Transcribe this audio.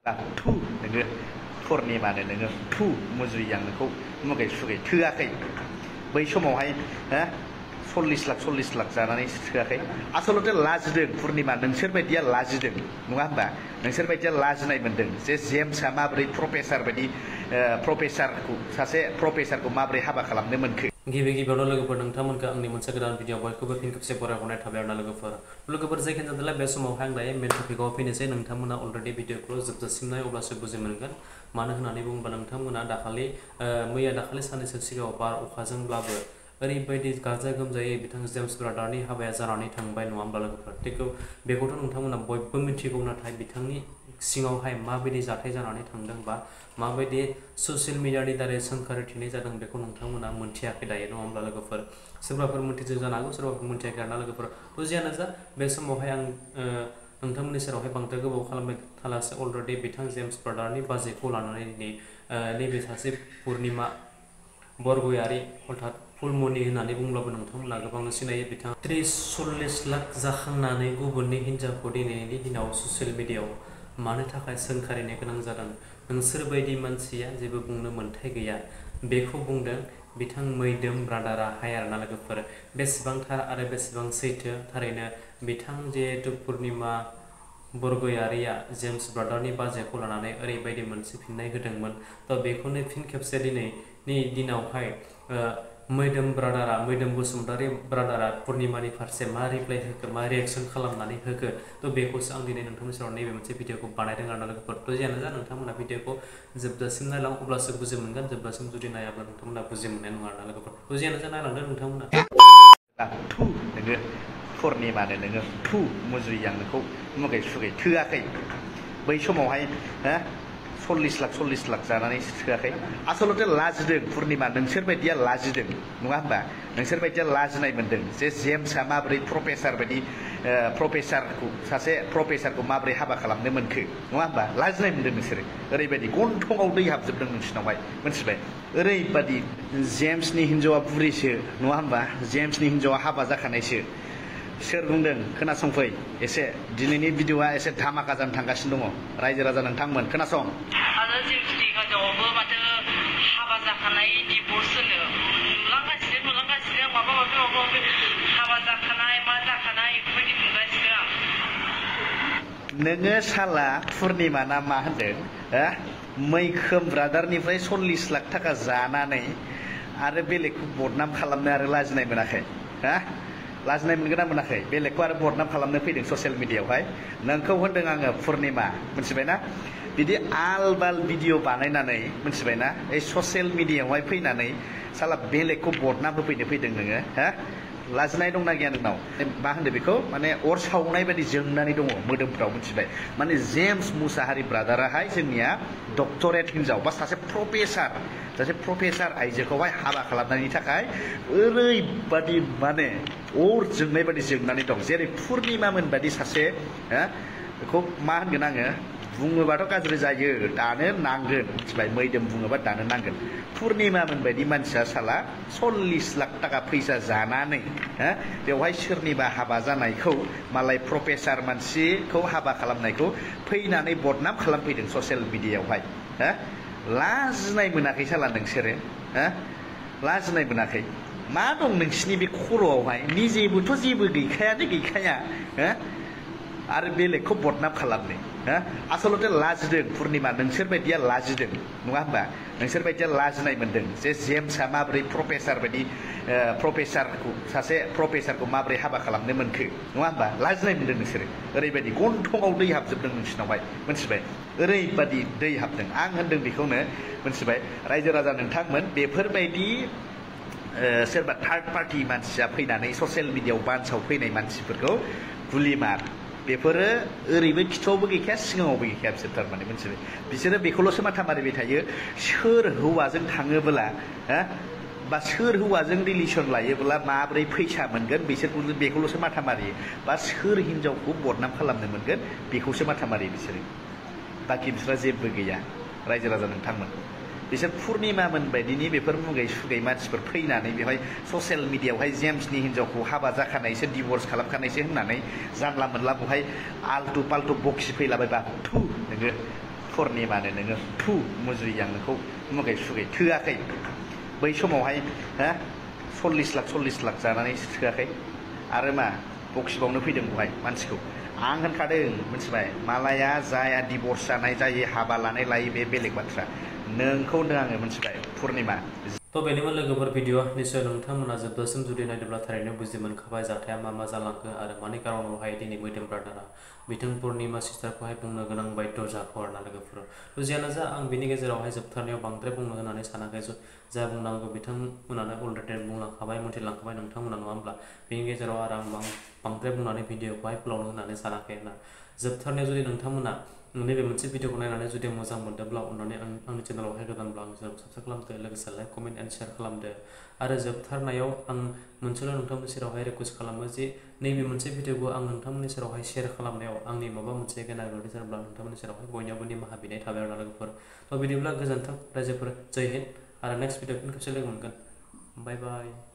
थु नोङो पुर्निमानो नोङो थु मुजुरि आं नोंखौ मुगै सुगै थोआखै बै समावहाय 40 लाख जानानै थोआखै आसलते लाजिदों पुर्निमा नोंसोर बायदिया लाजिदों नङा होमबा नोंसोर बायदिया लाजिनाय मोनदों जे जेम्सआ माबोरै प्रफेसार बायदि सासे प्रफेसारखौ माबोरै हाबा खालामनो मोनखो गिबियावनो लोगोफोर नोंथांमोनखौ आंनि मोनसे गोदान भिडिअ बयखौबो फिन खेबसे बरायहरनाय थाबाय आरोना लोगोफोर जायखिजाया जादोंला बे समावहाय आं दायो मेन टपिकआव फैनोसै नोंथांमोना अलरेडि भिडिअखौ जोबजासिमनाय अब्लासो बुजि मोनगोन मानो होननानै बुङोब्ला नोंथांमोना मैया दाखालि साननैसो सिगाङाव बार अखाजोंब्लाबो ओरैबायदि गाजा गोमजायै बिथां जेम्स ब्रादारनि हाबाया जानानै थांबाय नङा होमब्ला लोगोफोर बेखौथ' नोंथांमोना बयबो मिथिगौ नाथाय बिथांनि सिङावहाय माबायदि जाथाय जानानै थांदों बा माबायदि ससियेल मिडियानि दारै सोंखारिथिनाय जादों बेखौ नोंथांमोना मोनथियाखै दायो नङा होमब्ला लोगोफोर सोरबाफोर मोनथिदों जानो हागौ सोरबाफोर मोनथियाखै आरोना लोगोफोर जियानो जा बे समावहाय आं नोंथांमोननि सेरावहाय बांद्राय गोबाव खालामबाय थालासे अलरेडि बिथां जेम्स ब्रादारनि बाजैखौ लानानै नैबे सासे पुर्निमा बरगयारि अर्थात फुलमनि होननानै बुंब्लाबो नोंथांमोना गोबां सिनायो बिथाङा 30-40 लाख जाखांनानै गुबुननि हिन्जावखौ दिनैनि दिनाव ससियेल मिडियाआव मानो थाखाय सोंखारिनो गोनां जादों नोंसोर बायदि मानसिया जेबो बुंनो मोन्थाय गैया बेखौ बुंदों बिथां मैदोम ब्रादाराहाय आरोना लोगोफोर बेसेबां थार आरो बेसेबां सैथो थारैनो बिथां जिहेतु पुर्निमा बरगयारिया जेम्स ब्रादारनि बाजैखौ लानानै ओरैबायदि मोनसे फिननाय होदोंमोन बेखौनो फिन खेबसे दिनैनि दिनावहाय मैदोम बसुमतारी ब्रादारा पुर्निमानि फारसे मा रिप्लाइ होखो मा रिएक्सन खालामनानै होखो बेखौसो आं दिनै नोंथांनि सेराव नैबे मोनसे भिडिअखौ बानायदों आरोना लोगोफोर जियानो जा नोंथांमोना भिडिअखौ जोबजासिम नायलां अब्लासो बुजि मोनगोन जोबजासिम जुदि नायाब्ला नोंथांमोना बुजि मोननाय नङा आरोना लोगोफोर जियानो जा नायलांदो नोंथांमोना थु नोङो पुर्निमानो नोङो थु मुजुरि आं नोंखौ मुगै सुगै थोआखै बै समावहाय 40 लाख जानानै थोआखै आसलते लाजिदों पुर्निमा नोंसोर बायदिया लाजिदों नङा होमबा नोंसोर बायदिया लाजिनाय मोनदों जे जेम्सआ माबोरै सासे प्रफेसारखौ माबोरै हाबा खालामनो मोनखो नङा होमबा लाजिनाय मोनदों नोंसोरो ओरैबायदि गन्थङाव दै हाबजोबदों नोंसिनावहाय मोनथिबाय ओरैबायदि जेम्सनि हिन्जावा बुरैसो नङा होमबा जेम्सनि हिन्जावा हाबा जाखानायसो सोर बुंदों खोनासंफै एसे दिनैनि भिडिअआ एसे धामाका जानो थांगासिनो दङ रायजो राजा नोंथांमोन खोनासं आरो जेम्सनि हिन्जावाबो माथो हाबा जाखानाय डिभर्स होनो नुलांगासिनो माबा माबि हाबा जाखानाय मा जाखानाय बेफोरबायदि बुंगासिनो आं नोङो साला पुर्निमा ना मा होनदों मैखोम ब्रादारनिफ्राय 40 लाख थाखा जानानै आरो बेलेगखौ बदनाम खालामनो आरो लाजिनाय मोनाखै लाजिनाय मोनगोन ना मोनाखै बेलेगखौ आरो बदनाम खालामनो फैदों ससियेल मिडियाआवहाय नोंखौ होनदों आङो पुर्निमा मोनथिबायना बिदि आल बाल भिडिअ बानायनानै मोनथिबायना ससियेल मिडियाआवहाय फैनानै साला बेलेगखौ बदनाम होफैनो फैदों नोङो लाजिनाय दंना गैया नोंनाव मा होनदों बेखौ माने अर सावनाय बायदि जोंनानै दङ मोदोमफ्राव मोनथिबाय माने जेम्स मुसाहारि ब्रादाराहाय जोंनिया डक्टरेट हिन्जाव बा सासे प्रफेसार आइजोखौहाय हाबा खालामनायनि थाखाय ओरैबादि माने अर जोंनाय बादि जोंनानै दं जेरै पुर्निमामोन बादि सासे बेखौ मा होनगोन आङो बुङोबाथ' गाज्रि जायो दानो नांगोन मिथिबाय मैदोम बुङोबा दानो नांगोन पुर्निमामोन बायदि मानसिया साला 40 लाख थाखा फैसा जानानै बेवहाय सोरनिबा हाबा जानायखौ मालाय प्रफेसार मानसिखौ हाबा खालामनायखौ फैनानै बदनाम खालामफैदों ससियेल मिडियाआवहाय लाजिनाय मोनाखै साला नोंसोरो लाजिनाय मोनाखै मा दं नोंसिनि बे खर'आवहाय निजेबोथ' जेबो गैखाया आरो बेलेगखौ बदनाम खालामनो आसलते लाजिदों पुर्निमा नोंसोर बायदिया लाजिदों नङा होमबा नोंसोर बायदिया लाजिनाय मोनदों जे जेम्सआ माबोरै सासे प्रफेसारखौ माबोरै हाबा खालामनो मोनखो नङा होमबा लाजिनाय मोनदों नोंसोरो ओरैबायदि गन्थङाव दै हाबजोबदों नोंसिनावहाय मोनथिबाय ओरैबायदि दै हाबदों आं होनदों बेखौनो मोनथिबाय रायजो राजा नोंथांमोन बेफोरबायदि सोरबा थार्ड पार्टि मानसिया फैनानै ससियेल मिडियाआव बान्साव फैनाय मानसिफोरखौ गुलिमार बेफोरो ओरैबो खिथुआवबो गैखाया सिगाङावबो गैखाया बिसोर थारमाने मोनथिबाय बिसोरो बेखौल'सो माथा मारिबाय थायो सोर हौवाजों थाङोब्ला बा सोर हौवाजों रिलेसन लायोब्ला माब्रै फैसा मोनगोन बेखौल'सो माथा मारियो बा सोर हिन्जावखौ बदनाम खालामनो मोनगोन बेखौसो माथा मारियो बिसोरो बाखि बिसोरा जेबो गैया रायजो राजा नोंथांमोन बिसोर पुर्निमामोन बायदिनि बेफोर मुगै सुगै मानसिफोर फैनानै बेवहाय ससियेल मिडियाआवहाय जेम्सनि हिन्जावखौ हाबा जाखानायसो डिभर्स खालामखानायसो होननानै जानला मोनला बेवहाय आल्टु पाल्टु बक्सि फैलाबायबा थु नोङो पुर्निमानो नोङो थु मुजुरि आं नोंखौ मुगै सुगै थोआखै बै समावहाय हा 40 लाख जानानै थोआखै आरो मा बक्सिबावनो फैदों बेवहाय मानसिखौ आं होनखादों मिथिबाय मालाया जाया डिभर्स जानाय जायो हाबा लानाय लायो बे बेलेग बाथ्रा नोंखौ होनदों आङो मिथिबाय पुर्निमा तो बेनिमोन लोगोफोर भिडिअ निश्चय नोंथांमोना जोबजासिम जुदि नायदोंब्ला थारैनो बुजि मोनखाबाय जाथाया मा जालांखो आरो मानि कारनावहाय दिनै मोदोम ब्रादारा बिथां पुर्निमा सिस्टारखौहाय बुंनो गोनां बायद' जाखो आरोना लोगोफोर जियानो जा आं बिनि गेजेरावहाय जोबथारनायाव बांद्राय बुंनो होननानै सानाखै जा बुंनांगौ बिथांमोनानो अलरेडि बुंलांखाबाय मिथिलांखाबाय नोंथांमोना नङा होमब्ला बिनि गेजेराव आरो आं बांद्राय बुंनानै भिडिअखौहाय फोलावनो होननानै सानाखै आरोना जोबथारनायाव जुदि नोंथांमोना नैबे मोनसे भिडिअखौ नायनानै जुदि मोजां मोनदोंब्ला अननानै आंनि चेनेलावहाय गोदानब्ला आं साबस्क्राइब खालामदो लोगोसे लाइक कमेन्ट एन्ड शेयार खालामदो आरो जोबथारनायाव आं मोनसेल' नोंथांमोननि सेरावहाय रिकुवेस्ट खालामो जे नैबे मोनसे भिडिअखौ आं नोंथांमोननि सेरावहाय शेयार खालामनायाव आंनि माबा मोनसे गेना गोरोन्थि जादोंब्ला नोंथांमोननि सेरावहाय बयनियावबो निमाहा बिनाय थाबाय आरोना लोगोफोर थ' बिदिब्ला गोजोन्थों रायजोफोर जय हिन्द आरो नेक्स्ट भिडिअ फिन खेबसे लोगो मोनगोन बाय बाय